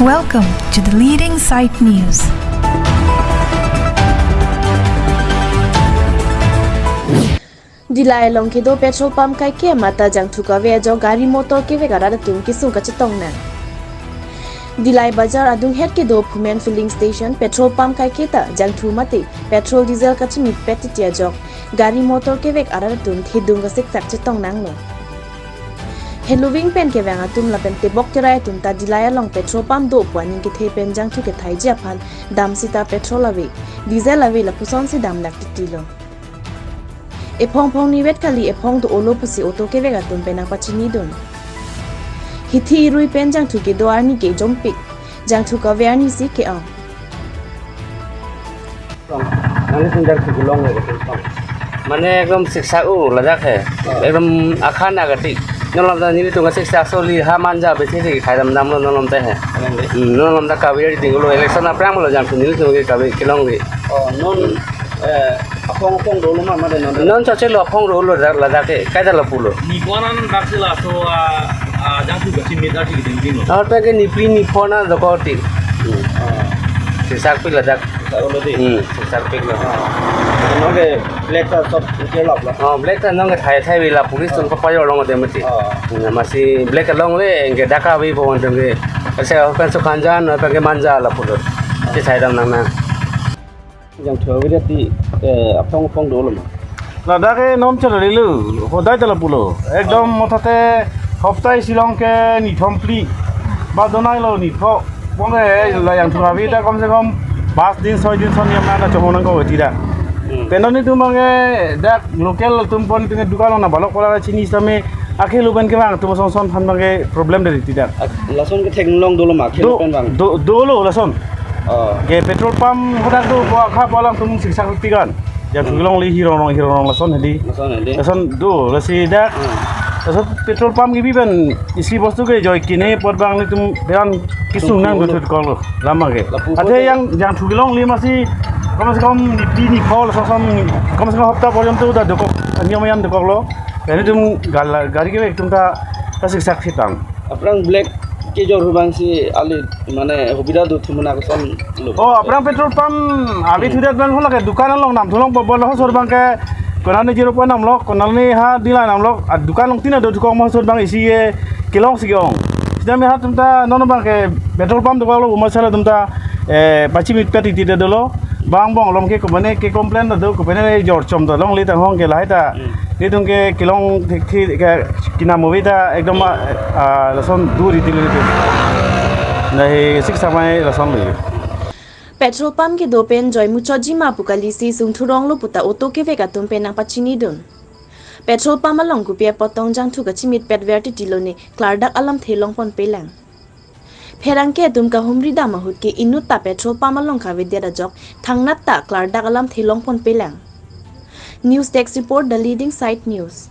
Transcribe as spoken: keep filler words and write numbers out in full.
Welcome to the leading site news. Dillai along kedo petrol pump kaike mate jangthu kave ajok gari motor kevek arat atum kesung kachetong nang. Dillai Bazar adunghet kedo Phumen filling station petrol pump kaike ta jangthu mate petrol diesel kachimitpet titi ajok gari motor kevek arat atum thedung kasiksak chetong nanglo. Heloving pen kevang atum lapen tebok terai atum ta Dillai along petrol pump do pu aning kethe pen jangthu kethaiji aphan dam sita petrol ave, diesel ave lapuson si damlak titilo. Ephong phong nivet kali, ephong do-olo pusi auto kevek atum pen nangpachinidun. Hithi irui pen jangthu kedo arni ke jompik, jangthu kave arni si ke-ong. Nangli sung jangthu kelong le, betul, Bang? Mane ekdom siksak u ladak he. Oh. Ekdom akhan agati. Non alam ta nelitum siksak soli ha manja besi si khai dam damlo non alam ta he. Alang dei. Hmm, non alam ta kave ri dinglo, election aphrang lo jangthu nelitum ke kave kelong ri. Oh, non, eh, aphong aphong dolo ma, mate non. Non chachelo aphong dolo ladak, ladak ke, kaita lapulo. Nipho an dak si laso, ah, ah, jangthu kachimit arti keding dinglo. Arta ke niphli nipho an dokok ti. Hmm. Ah. Siksak pi ladak. Sa ulo dei. Hmm, siksak pi lo. Ah. Non ke black ta sob kelok lo. Oh, black ta non ke thai thai ave la police atum, ah, papajor long ate mati. Ah. Hmm, masi black kelong le, anke dak ave po atum ke. Ase open so kanjan, open ke manja lapulo. Chethai dam nangnang. Jangthu ave ti, eh, aphong aphong dolo ma? Ladak ke non chalari lo, hodai ta lapulo. Ekdom, ah, mothate hopta isi along ke nithom phli. Ba donai lo nipho. Bong ke la jangthu ave ta kom se kom pas din, soi din son niam na chomong nangkok ti dak. Hmm. Pen non nelitum bang ke dak local atum pon tung dukan along na balok pola chini sitame akhelu pen kevang atum son son aphan bang ke problem dei ti dak. Ak-, lason ke theklong dolo ma, akhelu pen bang? Do, dolo lason. Oh. Ke petrol pump hadak do, bo akha bo alam atum siksak pi kan. Jangthu, hmm, kelong le hirong rong hirong rong lason hedi. Lason hedi. Lason do, lasi dak. Hmm. Lason petrol pump kebi pen isi bostu ke joi kine apot bang nelitum beran kesung nang, lapu-, do thut kok lo, lama ke. Lapu ate ko yang jangthu kelong le masi, kom se kom niphli nipho lason son, kom se kom hopta porjonto ta dokok, niam niam dokok lo. Nelitum gal-, gari kevek atum ta, ta siksak sitang. Aphrang black kejor hu bang si alit mane hubida do thu mena koson lo. Oh, aphrang petrol pump ave, hmm, thudet bang hola ke dukan along namthu long bobol hosor bang ke konane zero point namlo, konane ha Dillai namlo, a dukan along tina do thukok ma hosor bang isi ye kelong si ke-ong. Sitame ha atum ta non bang ke petrol pump dokok lo, uma sala atum ta, eh, pachimitpet titi dolo. Bang bong along ke komane ke complain do, komane jor chom do longle ta hong ke lahai ta. Hmm. Nelitum ke kelong thik thik ke kinam ave ta ekdom, ah, ah, lason duri tili tu. Nahi siksak mai lason le. Petrol pump kedo pen joi muchotji ma pu kali si sungthu rong lo pu ta auto kevek atum pen nangpachinidun. Petrol pump along kopi apot tong jangthu kachimitpet ver titi lo ne klardak alamthe longponpelang. Pherangke atum kahumri dam ahut ke inut ta petrol pump along kavedet ajok thangnat ta klardak alamthe longponpelang. News Desk Report, The Leading Site News.